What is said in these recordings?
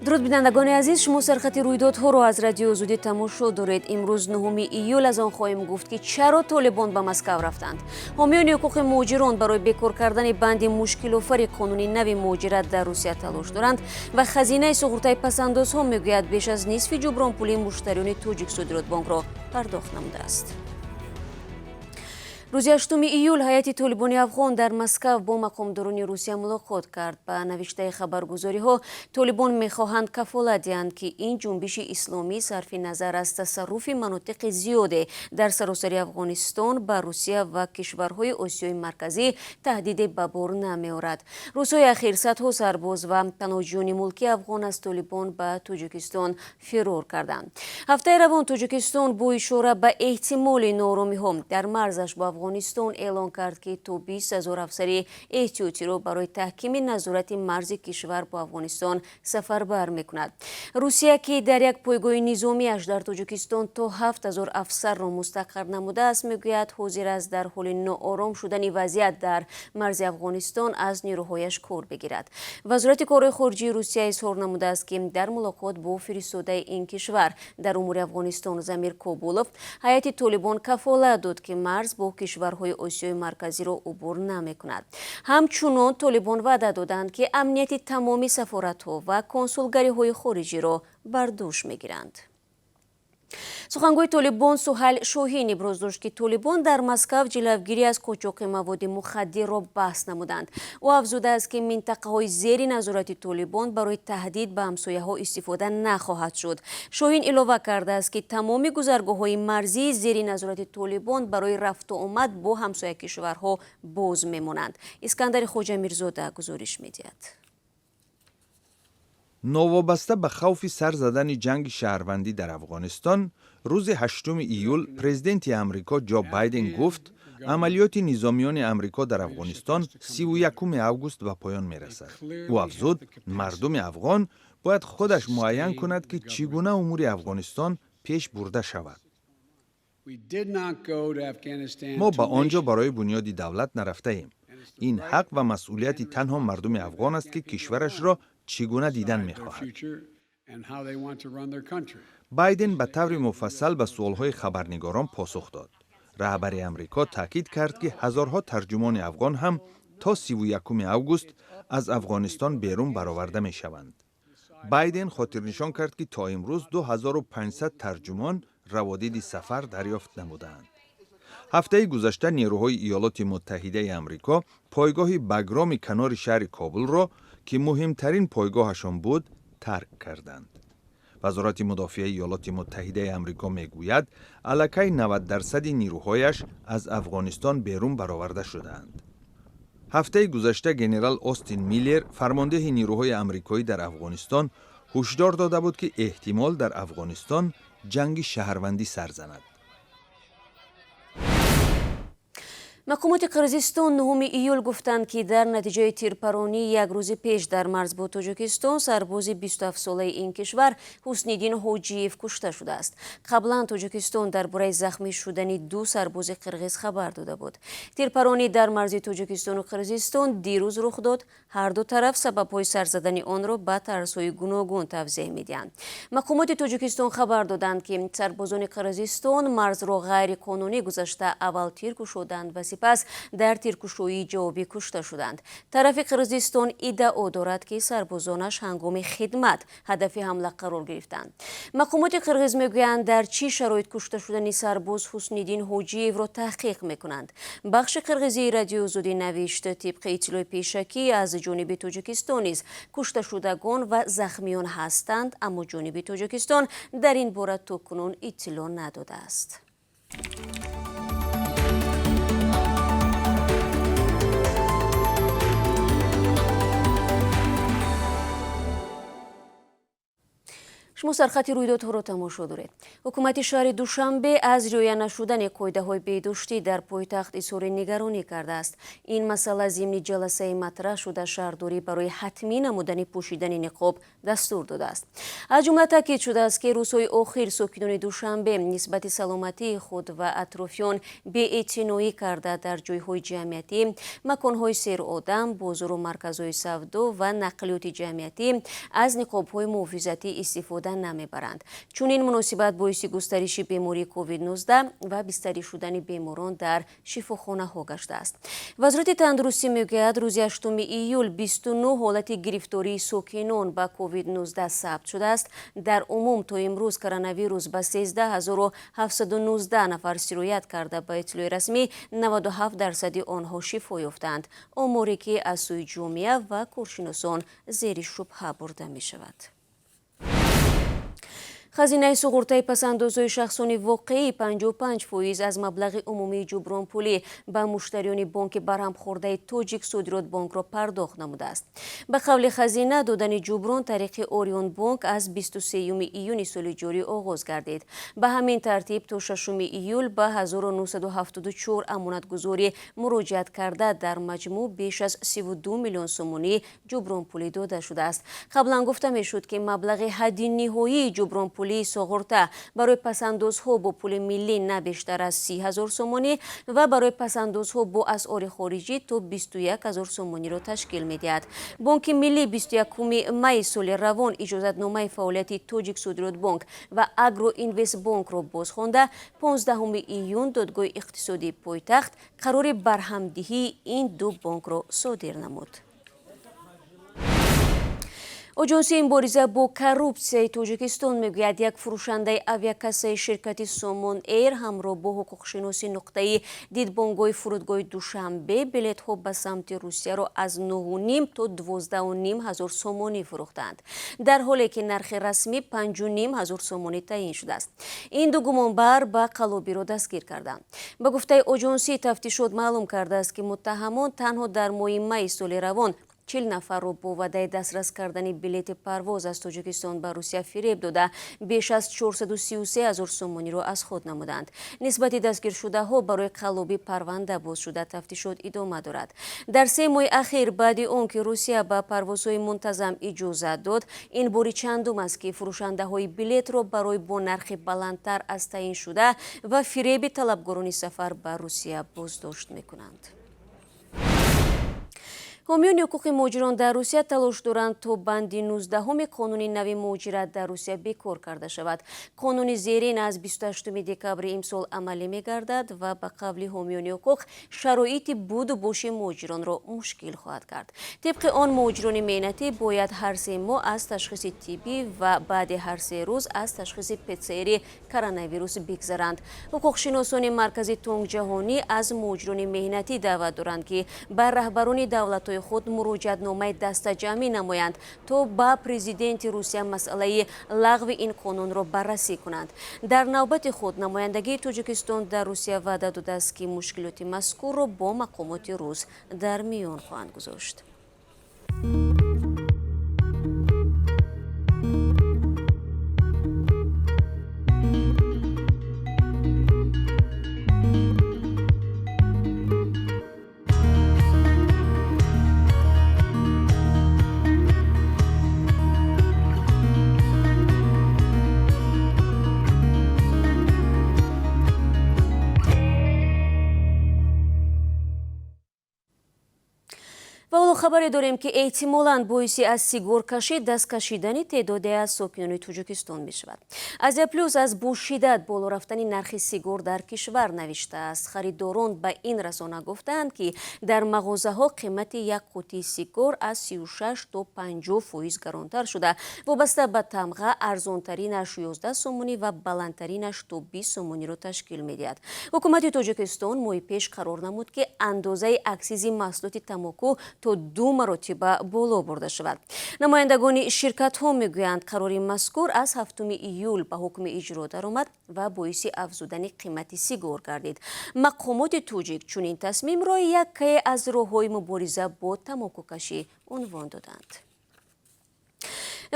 Дуруд, бинандагони азиз, шумо сархати рӯйдодҳоро аз Радиои Озодӣ тамошо доред. Имрӯз 9 июл аз он хоҳем гуфт, ки чаро Толибон ба Москав рафтанд. Ҳомиёни ҳуқуқи муҳоҷирон барои бекор кардани банди мушкилофари қонуни нави муҳоҷират дар Русия талош доранд ва хазинаи суғуртаи пасандозҳо мегӯяд, беш аз нисфи ҷубронпулии муштариёни Тоҷиксодиротбонкро пардохт намудааст. Рӯзи 8 июл ҳайати Толибони афғон дар Москав бо мақомдорони Русия мулоқот кард. Ба навиштаи хабаргузориҳо, Толибон мехоҳанд кафолат диҳанд, ки ин ҷунбиши исломӣ сарфи назар аз тасарруфи манотиқи зиёде дар саросари Афғонистон ба Русия ва кишварҳои Осиёи Марказӣ таҳдиде ба бор намеорад. Рӯзҳои ахир садҳо сарбоз ва паноҳҷӯёни мулки афғон аз Толибон ба Тоҷикистон фирор карданд. Ҳафтаи равон Тоҷикистон бо ишора ба эҳтимоли нооромиҳо дар марзаш бо Афғонистон эълон кард, ки то 20 000 афсари эҳтиётиро барои таҳкими назорати марзи кишвар бо Афғонистон сафарбар мекунад. Русия, ки дар як пойгоҳи низомиаш дар Тоҷикистон то 7000 афсарро мустақар намудааст, мегӯяд, ҳозир аст дар ҳоли ноором шудани вазъият дар марзи Афғонистон аз нерӯҳояш кор бигирад. Вазорати корҳои хориҷии Русия изҳор намудааст, ки дар мулоқот бо фиристодаи ин кишвар дар умури Афғонистон Замир Кобулов ҳайати Толибон кафолат дод, ки марз бо кишварҳои Осиёи Марказиро убур намекунад. Ҳамчунон Толибон ваъда доданд, ки амнияти тамоми сафоратҳо ва консулгариҳои хориҷиро бар дӯш мегиранд. Сухангӯи Толибон Суҳайл Шоҳин иброз дошт, ки Толибон дар Москав ҷилавгирӣ аз қочоқи маводи мухаддирро баҳс намуданд. Ӯ афзудааст, ки минтақаҳои зери назорати Толибон барои таҳдид ба ҳамсояҳо истифода нахоҳад шуд. Шоҳин илова кардааст, ки тамоми гузаргоҳҳои марзии зери назорати Толибон барои рафту омад бо ҳамсоя кишварҳо боз мемонанд. Искандари Хоҷамирзода гузориш медиҳад. Новобаста ба хавфи сар задани ҷанги шаҳрвандӣ дар Афғонистон, рӯзи 8 июл президенти Амрико Ҷо Байден гуфт, амалиёти низомиёни Амрико дар Афғонистон 31 август ба поён мерасад. Ӯ афзуд, мардуми афғон бояд худаш муайян кунад, ки чӣ гуна умури Афғонистон пеш бурда шавад. Мо ба он ҷо барои бунёди давлат нарафтаем. Ин ҳақ ва масъулияти танҳо мардуми афғон аст, ки кишварашро чӣ гуна дидан мехоҳад. Байден ба таври муфассал ба суолҳои хабарнигорон посух дод. Раҳбари Амрико таъкид кард, ки ҳазорҳо тарҷумони афғон ҳам то 31 август аз Афғонистон берун бароварда мешаванд. Байден хотирнишон кард, ки то имрӯз 2500 тарҷумон раводиди сафар дарёфт намудаанд. Ҳафтаи гузашта нерӯҳои Иёлоти Муттаҳидаи Амрико пойгоҳи Багроми канори шаҳри Кобулро, ки муҳимтарин пойгоҳашон буд, тарк карданд. Вазорати мудофиаи Иёлоти Муттаҳидаи Амрико мегӯяд, аллакай 90 дарсади нирӯҳояш аз Афғонистон берун бароварда шудаанд. Ҳафтаи гузашта генерал Остин Миллер, фармондеҳи нирӯҳои амрикоӣ дар Афғонистон, ҳушдор дода буд, ки эҳтимол дар Афғонистон ҷанги шаҳрвандӣ сар занад. Мақомоти Қирғизистон 9 июл гуфтанд, ки дар натиҷаи тирпаронӣ як рӯзи пеш дар марз бо Тоҷикистон сарбози 27-солаи ин кишвар Ҳусниддин Ҳоҷиев кушта шудааст. Қаблан Тоҷикистон дар бораи захмӣ шудани ду сарбози қирғиз хабар дода буд. Тирпаронӣ дар марзи Тоҷикистону Қирғизистон дирӯз рух дод. Ҳар ду тараф сабабҳои сар задани онро ба тарзҳои гуногун тавзеҳ медиҳанд. Мақомоти Тоҷикистон хабар доданд, ки сарбозони Қирғизистон марзро ғайриқонунӣ гузашта, аввал тир кушоданд ва сипас дар тиркушоии ҷавобӣ кушта шуданд. Тарафи Қирғизистон иддао дорад, ки сарбозонаш ҳангоми хидмат ҳадафи ҳамла қарор гирифтанд. Мақомоти қирғиз мегӯянд, дар чӣ шароит кушта шудани сарбоз Ҳусниддин Ҳоҷиевро таҳқиқ мекунанд. Бахши қирғизии Радиои Озодӣ навишт, тибқи иттилои пешакӣ аз ҷониби Тоҷикистон низ кушташудагон ва захмиён ҳастанд, аммо ҷониби Тоҷикистон дар ин бора то кунун иттилоъ надодааст. Шумо Шумо сархати рӯйдодҳоро тамошо доред. Ҳукумати шаҳри Душанбе аз риоя нашудани қоидаҳои беҳдоштӣ дар пойтахт изҳори нигаронӣ кардааст. Ин масъала зимни ҷаласаи матраҳ шуда, шаҳрдорӣ барои ҳатмӣ намудани пӯшидани ниқоб дастур додааст. Аз ҷумла таъкид шудааст, ки рӯзҳои охир сокинони Душанбе нисбати саломатии худ ва атрофиён беэътиноӣ карда, дар ҷойҳои ҷамъиятӣ, маконҳои серодам, бозору марказҳои савдо ва нақлиёти ҷамъиятӣ аз ниқобҳои муҳофизатӣ истифода намебаранд. Чунин муносибат боиси густариши бемории COVID-19 ва бистарӣ шудани беморон дар шифохонаҳо гаштааст. Вазорати тандурустӣ мегӯяд, рӯзи 8 июл 29 ҳолати гирифтории сокинон ба COVID-19 сабт шудааст. Дар умум то имрӯз коронавирус ба 13 719 нафар сироят карда, ба иттилои расмӣ 97% онҳо шифо ёфтаанд. Оморе ки аз сӯи ҷомеа ва коршиносон зери шубҳа бурда мешавад. Хазинаи суғуртаи пасандозҳои шахсони воқеӣ 55% аз маблағи умумии ҷубронпулӣ ба муштариёни бонки барҳамхӯрдаи Тоҷик Содиротбонкро пардохт намудааст. Ба қавли хазина, додани ҷуброн тариқи Орионбонк аз 23 июни соли ҷорӣ оғоз гардид. Ба ҳамин тартиб, то 6 июл ба 1974 амонатгузорӣ муроҷиат карда, дар маҷмӯъ беш аз 32 миллион сомонӣ ҷубронпулӣ дода шудааст. Қаблан гуфта мешуд, ки маблағи ҳадди ниҳоии ҷубронпулии суғурта барои пасандозҳо бо пули миллӣ на бештар аз 30 000 сомонӣ ва барои пасандозҳо бо асъори хориҷӣ то 21 000 сомониро ташкил медиҳад. Бонки миллӣ 21 майи соли равон иҷозатномаи фаъолияти Тоҷик Содиротбонк ва Агроинвестбонкро бозхонда, 15 июн Додгоҳи иқтисодии пойтахт қарори барҳамдиҳии ин ду бонкро содир намуд. Оҷонсии мубориза бо коррупсияи Тоҷикистон мегӯяд, як фурӯшандаи авиакассаи ширкати Сомон Эйр ҳамроҳ бо ҳуқуқшиноси нуқтаи дидбонгоҳи фурудгоҳи Душанбе билетҳо ба самти Русияро аз 9,5 то 12,5 ҳазор сомонӣ фурӯхтаанд, дар ҳоле ки нархи расмӣ 5,5 ҳазор сомонӣ таъин шудааст. Ин ду гумонбар ба қаллобиро дастгир карданд. Ба гуфтаи оҷонсӣ, тафтишот маълум кардааст, ки муттаҳамон танҳо дар моҳи майи соли равон 40 нафарро бо ваъдаи дастрас кардани билети парвоз аз Тоҷикистон ба Русия фиреб дода, беш аз 433 ҳазор сомониро аз худ намуданд. Нисбати дастгиршудаҳо барои қаллобӣ парванда боз шуда, тафтишот идома дорад. Дар 3 моҳи ахир, баъди он ки Русия ба парвозҳои мунтазам иҷозат дод, ин бори чандум аст, ки фурӯшандаҳои билетро барои бо нархи баландтар аз таъиншуда ва фиреби талабгорони сафар ба Русия боздошт мекунанд. Ҳомиёни ҳуқуқи муҳоҷирон дар Русия талош доранд, то банди 19-уми қонуни нави муҳоҷират дар Русия бекор карда шавад. Қонуни зерин аз 28 декабри имсол амалӣ мегардад ва, ба қавли ҳомиёни ҳуқуқ, шароити буду боши муҳоҷиронро мушкил хоҳад кард. Тибқи он, муҳоҷирони меҳнатӣ бояд ҳар 3 моҳ аз ташхиси тиббӣ ва баъди ҳар 3 рӯз аз ташхиси ПЦРи коронавирус бигзаранд. Ҳуқуқшиносони Маркази Тонгҷаҳонӣ аз муҳоҷирони меҳнатӣ даъват доранд, ки ба раҳбарони давлатҳои худ муроҷиатномаи дастаҷамъӣ намоянд, то ба президенти Русия масъалаи лағви ин қонунро баррасӣ кунанд. Дар навбати худ, намояндагии Тоҷикистон дар Русия ваъда додааст, ки мушкилоти мазкурро бо мақомоти рус дар миён хоҳанд гузошт. Ва ҳоло хабаре дорем, ки эҳтимолан боиси аз сигоркашӣ даст кашидани теъдоде аз сокинони Тоҷикистон мешавад. Азия Плюс аз бо шиддат боло рафтани нархи сигор дар кишвар навиштааст. Харидорон ба ин расона гуфтаанд, ки дар мағозаҳо қимати як қутии сигор аз 36 то 50% гаронтар шуда, вобаста ба тамға арзонтаринаш 11 сомонӣ ва баландтаринаш то 20 сомониро ташкил медиҳад. Ҳукумати Тоҷикистон моҳи пеш қарор намуд, ки андозаи аксизи маҳсулоти тамоку то ду маротиба боло бурда шавад. Намояндагони ширкатҳо мегӯянд, қарори мазкур аз 7 июл ба ҳукми иҷро даромад ва боиси афзудани қимати сигор гардид. Мақомоти тоҷик чунин тасмимро яке аз роҳҳои мубориза бо тамокукашӣ унвон доданд.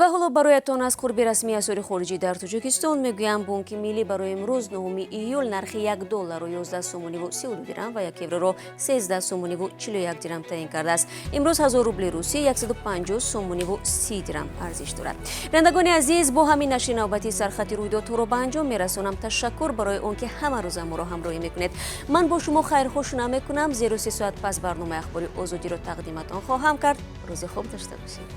Ва ҳоло бароятон аз қурби расмии асъори хориҷӣ дар Тоҷикистон мегӯям. Бонки Миллӣ барои имрӯз, 9 июл, нархи 1 долларро 11 сомониву 32 дирам ва 1 евроро 13 сомониву 41 дирам таъин кардааст. Имрӯз 1000 рубли русӣ 150 сомониву 30 дирам арзиш дорад. Бинандагони азиз, бо ҳамин нашри навбатии Сархати рӯйдодҳоро ба анҷом мерасонам. Ташаккур барои он ки ҳама рӯза моро ҳамроҳӣ мекунед. Ман бо шумо хайрхуш намекунам, зеро 3 соат пас барномаи Ахбори Озодиро тақдиматон хоҳам кард. Рӯзи хуб дошта бошед.